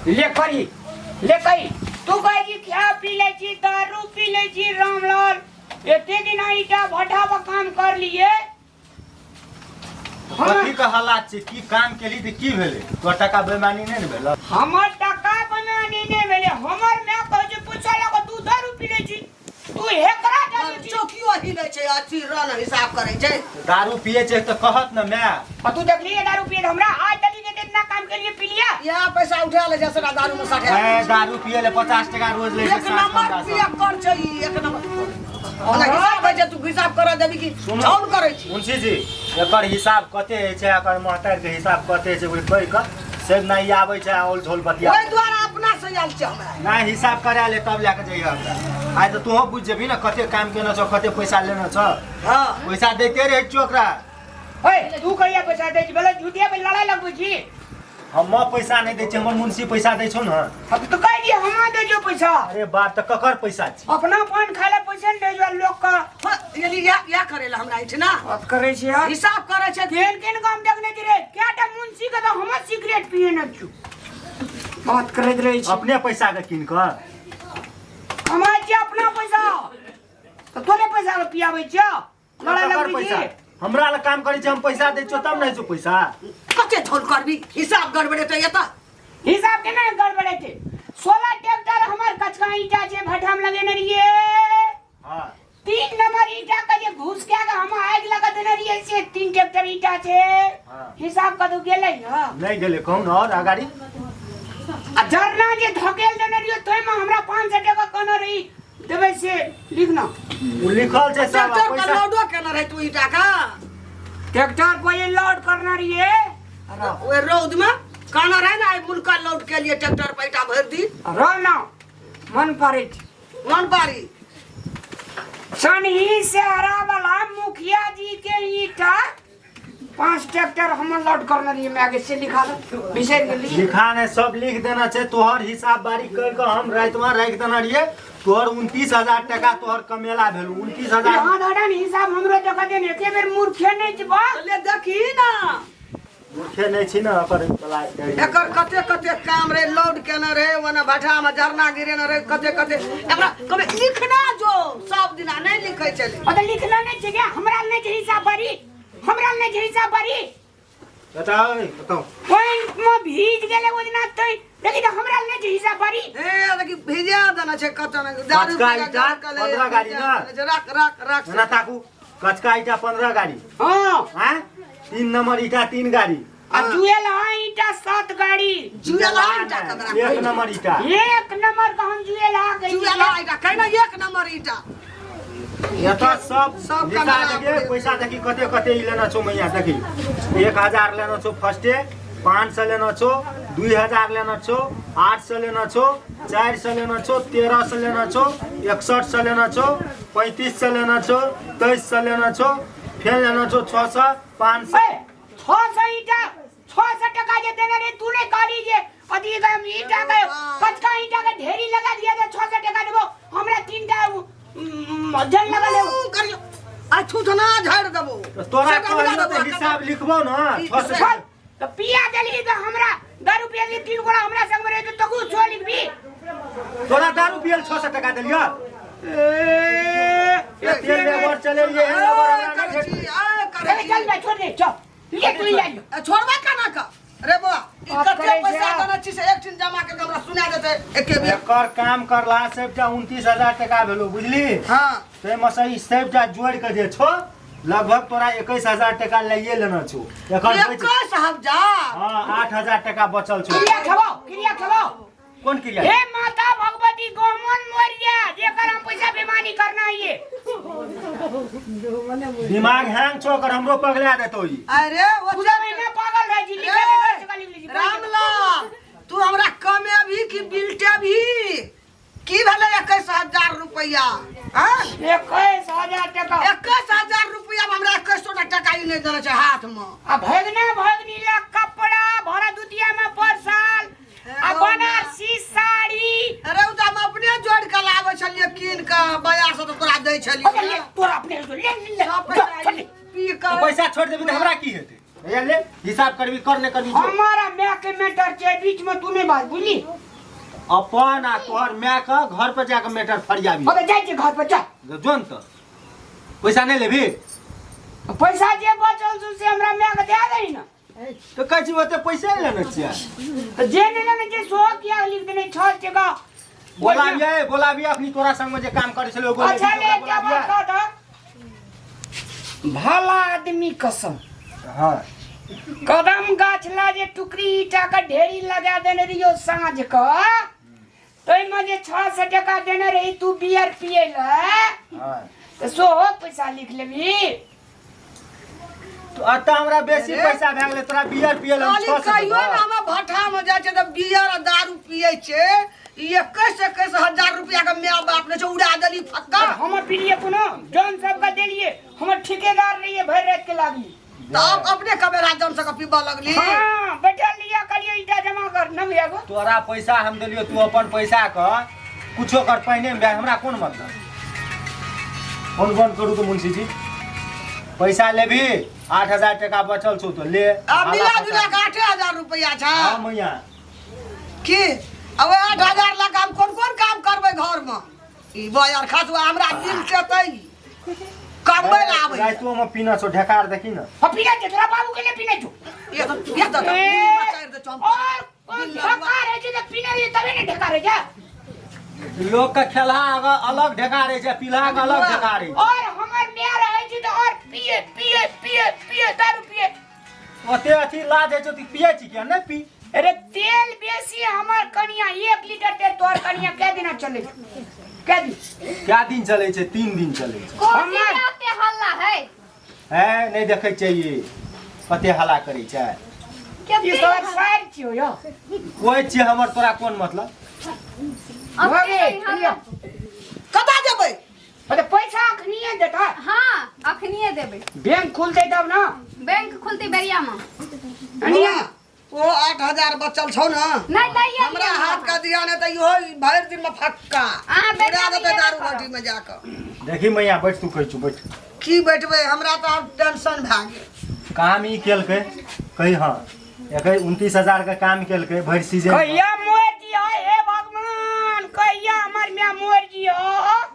ले करी ले कही तू कहै छी खा पी लै छी दारू पी लै छी रामलाल एते दिन ईटा भट्ठा पर काम कर लिए। कथी के हालात छै? की काम केली तऽ की भेलै? तोहर टाका बेमानी नहि ने भेल? हमर टका बेमानी नहि भेलै। हमर माय कहै छै पूछऽ लगो तू दारू पी लै छी, तू हेकरा डालै छी। चौकियो हिलै छै, अथी रन हिसाब करै छै। दारू पिए छै तऽ कहत ने माय। आ तू देखलिए दारू पिए हमरा आज तक के इतना काम के लिए पी लिया? इएह पैसा उठा ले जा सका दारू में साठे। ए, दारू पिए ले 50 टका रोज लै छै। एक नंबर पिए कर छै ई, एक नंबर। ओना हिसाब होइ छै, तू हिसाब करऽ देबी कि सुनू। झौन करै छी? मुंशी जी, एकर हिसाब कते होइ छै, एकर महतार के हिसाब कते होइ छै, ओहि कहि कऽ से नहि आबै छै औल झोल बतिया। ओहि दुआरे अपना से आयल छै हमरा। नहि हिसाब करा ले तब लए कऽ जइहे हमरा। आइ तऽ तोहो बुझि जेबही ने कते काम केने छौ, कते पैसा लेने छौ। हँ। पैसा दैते रहै छियौ ओकरा। ओए तू कहिया पैसा दै छी? भले झूठिया पे लड़ाई लगबै छी। हम पैसा नहि दै छी, हमर मुंशी पैसा दै छौ ने। अब तो कहि दिए हम दै छौ पैसा। अरे बाप, तऽ ककर पैसा छी? अपना पान खाय ले पैसा नहि दै छौ लोक का। हँ, यानी या करे ला हमरा एहिठिना। बात करै छी यार। हिसाब करै छै। केहन केहन काम देखने छी रे? कएटा मुंशी के तऽ हमर सिगरेट पिए न छु। बात करैत रहै छी। अपने पैसा के कीन कऽ। कमाइ छी अपना पैसा। तऽ तोरे पैसा के पियाबै छियौ। लड़ाई ककर लगबै पैसा? छी। हमरा लग काम करै छै, हम पैसा दै छियौ तब ने होइ छौ पैसा। कते झोल करबी? हिसाब गड़बड़ेतै एतऽ। हिसाब केना गड़बड़ेतै? 16 ट्रैक्टर हमर कचका ईटा छै भट्ठा में लगेने रहिए। हाँ। 3 नंबर ईटा के जे घुस के आगे हम आगि लगा देने रहिए से 3 ट्रैक्टर ईटा छै। हाँ। हिसाब कतौ गेलै हँ? नहि गेलै। कहू ने और अगाड़ी। आ जरना जे धकेल देने रहिए तोहिमे हमरा 500 टका कहने रही देबै से लिख ना। ओ लिखल छै सब। ट्रैक्टर के पैसा लोडो केने रहे तू ईटा का। ट्रैक्टर पर ये लोड करना रहिए। ओहि रौद में कहना रहे ना, आइ मुनका लोड के लिए ट्रैक्टर पर ईटा भरि दी। रह ना मन पड़े छै। मन पारी। सनही से हरा वाला मुखिया जी के ईटा 5 ट्रैक्टर हम लोड करने रहिए, मैं आगे से लिखा दो बिसरि गेली। लिखा ने सब लिख देना छै। तोहर हिसाब बारी कर के हम राति में राखि देना रहिए। तोहर 29,000 टका तोहर कमेला भेल 29,000। यहाँ दादा ने हिसाब हमरो देखा देने एके बेर मूर्खे नहीं छी बा। ले देखी ना। मूर्खे नहीं छी ना ओकर बला। एकर कते कते काम रहे, लोड केने रहे, ओना भट्ठा में झरना गिरेने रहे, कते कते एकरा कभी लिखना जो सब दिना नहीं लिखै छलै। अरे लिखना नहीं छै गे, हमरा नहीं छै हिसाब बारी, हमरा नहीं छै हिसाब बारी। बताओ बताओ। पानि में भीज गेलै ओ दिना तै देखी तऽ हमरा नहीं छै हिसाब बारी। ए देखी भिजा देना छै कत ने दारू कचका पी के ईटा, घर के ले, 15 गाड़ी भिजा ना। देने छै। रख रख रख। ना ताकू कचका ईटा 15 गाड़ी। हाँ। हाँ? 3 नंबर ईटा 3 गाड़ी। आ जुएल हाँ ईटा 7 गाड़ी। जुएल हाँ ईटा ककरा? 1 नंबर ईटा। 1 नंबर का हम जुएल हाँ कहै जुएल छियै। हाँ ईटा कहै ना 1 नंबर ईटा। एतऽ सब सब हिसाब कमरा देखिए, पर। पैसा देखी कते कते ई लेना छौ मैया देखी। 1000 लेना छौ फर्स्टे, 500 लेना छौ, 2000 लेना छौ, 800 लेना छौ, 400 लेना छौ, 1300 लेना छौ, 6100 लेना छौ, 3500 लेना छौ, 2300 लेना छौ, फेर लेना छौ 600, 500। ए, 600 ईटा, 600 टका जे देने रही तू नहीं कहली जे अथी के हम ईटा के कचका ईटा के ढेरी लगा दिया था 600 टका देबो हमरा 3टा जन लगा लेबो। ऊ करियो। आ थूथना झाड़ि देबो। तऽ तोरा से गमला कहलियौ देबो, तऽ हिसाब लिखबौ ने, 600। चल, तऽ पिया देली तऽ हमरा दारू पिया देली 3 गोरा हमरा संग में रहे तऽ तकू छो लिखबी। तोरा दारू पियल 600 टका देलियौ? ए, एते लेबर चलेलियै, एहन लेबर हमरा नहि करै छी, भेटलै। ए, करै ए, छी। चल बे, छोड़ दे, चल। ले तू ले लियो। ए, छोड़बे केना कऽ? रे बौआ, ई बात कते करै छै। पैसा देने छी से एक ठिन जमा के हमरा सुना देतै एके बेर। एकर काम करला सबटा 29,000 टका भेलो बुझली? हाँ। ताहिमे से ई सबटा जोड़ि के जे छौ लगभग तोरा 21,000 टका लैए लेना छौ। एकर बचि- 21,000? हाँ, 8,000 टका बचल छौ। क्रिया खेबो, क्रिया खेबो। कोन क्रिया? हे माता भगवती गौमन मोरिया जेकर हम पैसा बेमानी करना है। दिमाग हैंग छौ ओकर, हमरो पगला देतौ ई। अरे वो पूरा महीना पागल रह जी, लिखे के 10 टका लिख लीजिए। रामलाल तू हमरा कमे भी कि बिलटे भी की भेलै 21,000 रुपया? हाँ? 21,000 टका। 21,000 रुपया में हमरा 2100 टका ई नहि देने छै हाथ में। आ भगना भगनी ला कपड़ा भरा दुतिया में पर साल आ बनारसी साड़ी। अरे उ तऽ हम अपने जोड़ के लाबै छलियै कीन के बाजार से, तऽ तोरा दै छलियै। अरे ले, तोरा अपने ले, ले, ले, सब जा, पैसा चल ले। पी के पैसा छोड़ देबी तऽ हमरा की हेतै? भैया ले हिसाब करबी कर नहि करबी जो। हमारा माय के मैटर छै बीच में तू नहीं बात बुझली। अपन आ तोहर माय के घर पर जाके मैटर फरियाबी। अब जाइ छी घर पर चल। जो न त पैसा नहीं लेबी? पैसा जे बचल छौ से हमरा माय के दे दही ना। तो कहै छी ओते पैसा नहि लेने छियै। तऽ जे नहि लेने छै सेहो किया लिख देने 6 टका? बोलाबियै बोलाबियै अखनी तोरा संगमे जे काम करै छलै ओ बोलेबी। अच्छा ले ओकरा एकटा बात बोलाबियै। कह दऽ, भला आदमी कसम। हाँ कदम गाछ ला जे टुकड़ी ईटा के ढेरी लगा देने रहियो साँझ के, ताहिमे जे 600 टका देने रही तू बियर पिए ला, हाँ तऽ सेहो पैसा लिख लेबही? तो अतः हमरा बेसी पैसा भए गेलै तोरा बियर पिए ला हम कहली 600 कहियो देबौ। ने हम भट्ठा में जाइ छै तऽ बियर आ दारू पियै छै। ई 21-21 हजार रुपया के माय बाप ने छै उड़ा देली फक्का। हमर पीलिए कोनो जौन सबके देलिए, हमर ठेकेदार रहिए भरि रात के लागली। तब अपने कमेरा जन सबके पीबऽ लगली। हाँ बैठल लिया कहलिए ईटा जमा कर न भैया गो। तोरा पैसा हम देलियो, तू अपन पैसा के कुछो कर पहिने में हमरा कोन मतलब। फोन बंद करू तो मुंशी जी पैसा लेबी? 8000 टका बचल छौ तो ले। अब मिला जुला के 8000 रुपया छै। हाँ मैया। की अब 8000 लगा हम कोन कोन काम करबै घर में? ई बयर खसुआ हमरा दिल से तै कमबै ला आबै। रातिओ में पीना छौ ढेकार देखी ना। हाँ पीना छै तोरा बाबू के नहीं पीना छौ। ये तो बचारि दे चम। और ढेकार है जे पीना रहिए तबे ने ढेकार है जा। लोग के खेलहा अलग ढेकार है छै, पीलहा के अलग ढेकार है। और हमर माय रहे छै तऽ और पिए पिए पिए पिए दारू पिए। ओते अथी लाज है छौ त पिए छी किया नहीं पी? अरे तेल बेसी हमर कनिया 1 लीटर तेल तोहर कनिया कै दिना चले छौ? कै दिन? क्या दिन चले छै? 3 दिन चले छै। कोसी में ओते हल्ला है। है नहीं देखे चाहिए कते हल्ला करे छै। कते ई तोहर सार छियौ यो। कोई छियै हमर तोरा कोन मतलब? ओते हल्ला। कतऽ जेबै? अरे पैसा अखनिए देता। हाँ अखनिए देबै। बैंक खुलतै तब ना। बैंक खुलतै बेरिया में। अनिया ओ 8000 बचल छौ ना। नहीं नहीं हमरा हाथ का दिया नहीं तो इहो भरि दिन में फक्का अहाँ बेरिया उड़ा देतै में दारू करब। भट्टी में जाकऽ। देखी मैया बैठ तू कहै छु बैठ। की बैठबै हमरा तऽ आब टेंशन भए गेल। काम ई केलकै कही हाँ एक 29,000 के काम केलकै भरि सीजन। कहिया मोर जी हो हे भगवान, कहिया हमर माय मोर जी हो।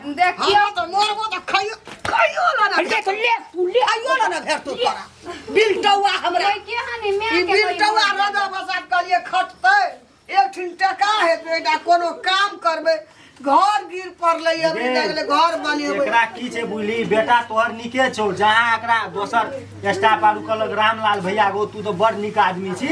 देखियो हम तऽ मरबो तऽ खाइयो खाइयो ला ना। अरे तो ले तू ले खाइयो ला ना भेटतो तोरा बिलटौआ हमरा। कोई के हानि माय ई के कोई बिलटौआ मोर रोजा बसा कहलिए खटतै एक ठिन टका हेतै एकटा कोनो काम करबै घर गिर पड़लै अभी गे, लगलै घर बनेबै। एकरा की छै बुझली बेटा तोहर नीके छौ जहाँ एकरा दोसर स्टाफ आरू कहलक रामलाल भैया गो तू तो बड़ नीक आदमी छी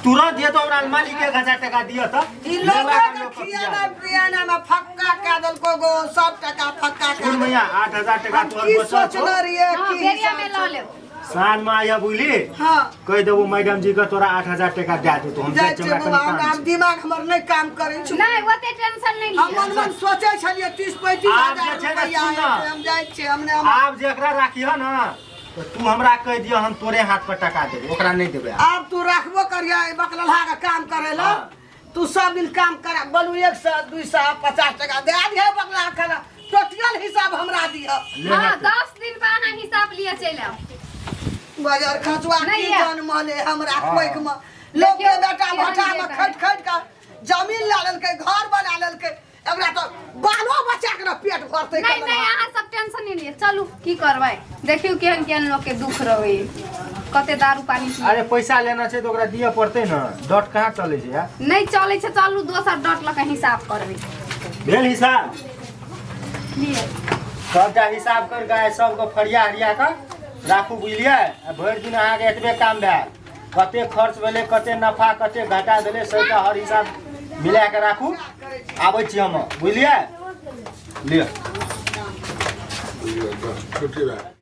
तुरंत ये तो हमरा मालिक 1000 टका दिअ त ई लोग के खियाना पियाना में फक्का कए देलको गो सब टका फक्का कए सुन मैया 8000 टका हम तोहर की बचल छौ। सोचने रहियै हाँ की बेरिया में हिसाब लऽ से। लेब। साँझ में आइया बुझली। हाँ कहि देबो मैडम जी के तोरा 8000 टका दए देतो हम जाइ जाइ छियै छियै बाबा हमरा हमरा कनि काम आब दिमाग हमर नहि काम करै छै। नहीं ओते टेंशन नहीं हम लिअ। मन मन सोचै छलियै 30-35 आब जे हजार छै ने, रुपैआ सुन ना। हेतै, हम जाइ छियै हमने छै। आब जेकरा राखिह ना तो तू हमरा कहि दिअ हम तोरे हाथ पर टका देबो ओकरा नहीं देबै आब। आब तू राखबो करिया ई बकलहा के काम करे ला। हाँ। तू सब दिन काम करा बोलू 100 250 टका दे दिहे बकला खाना टोटल हिसाब हमरा दिह। ले हाँ हेतै। 10 दिन पर अहाँ हिसाब लिए चलि आउ। बाजार खचुआ नहीं की है। जनमले हमरा हाँ। कोइक में लोग के देखियौ, बेटा केहन भट्ठा में बेटा। खट खट के जमीन ला लेलकै घर बना लेलकै एकरा तो बालो बच्चा के ना पेट भरतै। नहीं नहीं अहाँ सब टेंशन नहीं लिअ चलू की करबै देखियौ केहन केहन लोग के दुख रहै कते दारू पानी पी। अरे पैसा लेना छै तो ओकरा दिअ पड़तै ना डट कहाँ चलै छै यार? नहीं चलै छै चलू दोसर डट लऽ के हिसाब करबै। भेल हिसाब? लिअ। सबटा हिसाब कर के आइ सबके फरिया हरिया के राखू बुझलियै। आ भरि दिन अहाँके एतबे काम भेल कते खर्च भेलै कते नफा कते घाटा भेलै सबटा हर हिसाब मिला के राखू। आबै छी हम बुझलियै। लिअ छुट्टी भए।